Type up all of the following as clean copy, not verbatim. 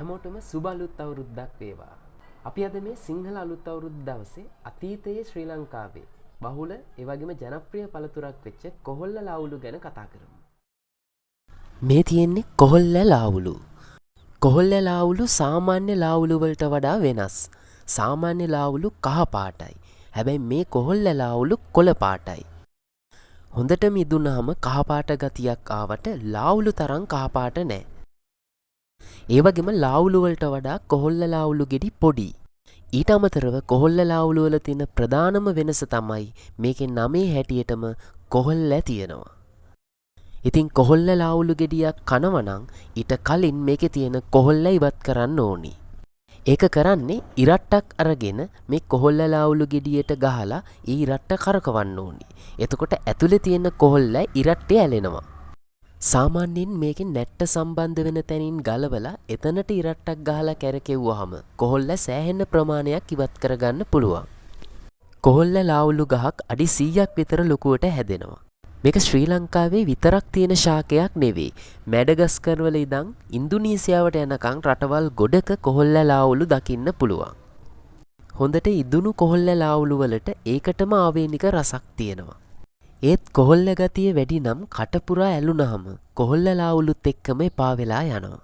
හැමෝටම සුබ අලුත් අවුරුද්දක් වේවා. අපි අද මේ සිංහල අලුත් අවුරුද්ද දවසේ අතීතයේ ශ්‍රී ලංකාවේ බහුල ඒ වගේම ජනප්‍රිය පළතුරක් වෙච්ච කොහොල්ල ලාවුලු ගැන කතා කරමු. මේ තියෙන්නේ කොහොල්ල ලාවුලු. කොහොල්ල ලාවුලු සාමාන්‍ය ලාවුලු වලට වඩා වෙනස්. සාමාන්‍ය ලාවුලු කහ පාටයි. හැබැයි මේ කොහොල්ල ලාවුලු කොළ පාටයි. හොඳට මිදුනහම කහ පාට ගතියක් ආවට ලාවුලු තරම් කහ පාට නෑ. ඒ වගේම ලාවුලු වලට වඩා කොහොල්ල ලාවුලු ගෙඩි පොඩි. ඊට අමතරව කොහොල්ල ලාවුලු වල තියෙන ප්‍රධානම වෙනස තමයි මේකේ නමේ හැටියටම කොහොල්ල තියෙනවා. ඉතින් කොහොල්ල ලාවුලු ගෙඩියක් කනවා නම් ඊට කලින් මේකේ තියෙන කොහොල්ල ඉවත් කරන්න ඕනි. ඒක කරන්නේ ඉරට්ටක් අරගෙන මේ කොහොල්ල ලාවුලු ගෙඩියට ගහලා ඒ ඉරට්ට කරකවන්න ඕනි. එතකොට ඇතුලේ තියෙන කොහොල්ල ඉරට්ටේ ඇලෙනවා. සාමාන්‍යයෙන් මේකේ නැට්ට සම්බන්ධ වෙන තැනින් ගලවලා එතනට ඉරට්ටක් ගහලා කැරකෙව්වහම කොහොල්ල සෑහෙන ප්‍රමාණයක් ඉවත් කරගන්න පුළුවන්. කොහොල්ල ලාවුලු ගහක් අඩි 100ක් විතර ලොකුවට හැදෙනවා. මේක ශ්‍රී ලංකාවේ විතරක් තියෙන ශාකයක් නෙවෙයි. මැඩගස්කර් වල ඉඳන් ඉන්දුනීසියාවට යනකම් රටවල් ගොඩක කොහොල්ල ලාවුලු දකින්න පුළුවන්. හොඳට ඉදුණු කොහොල්ල ලාවුලු වලට ඒකටම ආවේනික රසක් තියෙනවා. ඒත් කොහොල්ල ගතිය වැඩි නම් කට පුරා ඇලුනහම කොහොල්ල ලාවුලුත් එක්කම එපා වෙලා යනවා.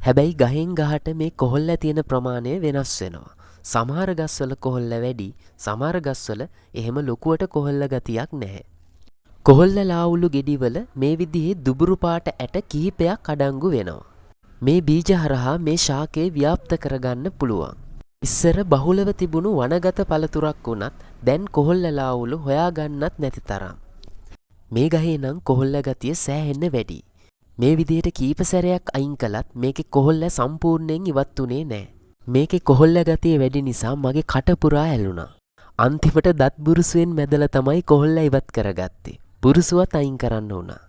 හැබැයි ගහෙන් ගහට මේ කොහොල්ල තියෙන ප්‍රමාණය වෙනස් වෙනවා. සමහර ගස්වල කොහොල්ල වැඩි, සමහර ගස්වල එහෙම ලොකුවට කොහොල්ල ගතියක් නැහැ. කොහොල්ල ලාවුලු ගෙඩිවල මේ විදිහේ දුබුරු පාට ඇට කිහිපයක් අඩංගු වෙනවා. මේ බීජ හරහා මේ ශාකය ව්‍යාප්ත කරගන්න පුළුවන්. ඉස්සර බහුලව තිබුණු වනගත පළතුරක් වුණත් දැන් කොහොල්ල ලාවුලු හොයාගන්නත් නැති තරම්. මේ ගහේ නම් කොහොල්ල ගතිය සෑහෙන්න වැඩි. මේ විදිහට කීප සැරයක් අයින් කළත් මේකේ කොහොල්ල සම්පූර්ණයෙන් ඉවත් වුණේ නෑ. මේකේ කොහොල්ල ගතිය වැඩි නිසා මගේ කට පුරා ඇලුනා. අන්තිමට දත් බුරුසුවෙන් මැදලා තමයි කොහොල්ල ඉවත් කරගත්තේ. බුරුසුවත් අයින් කරන්න වුණා.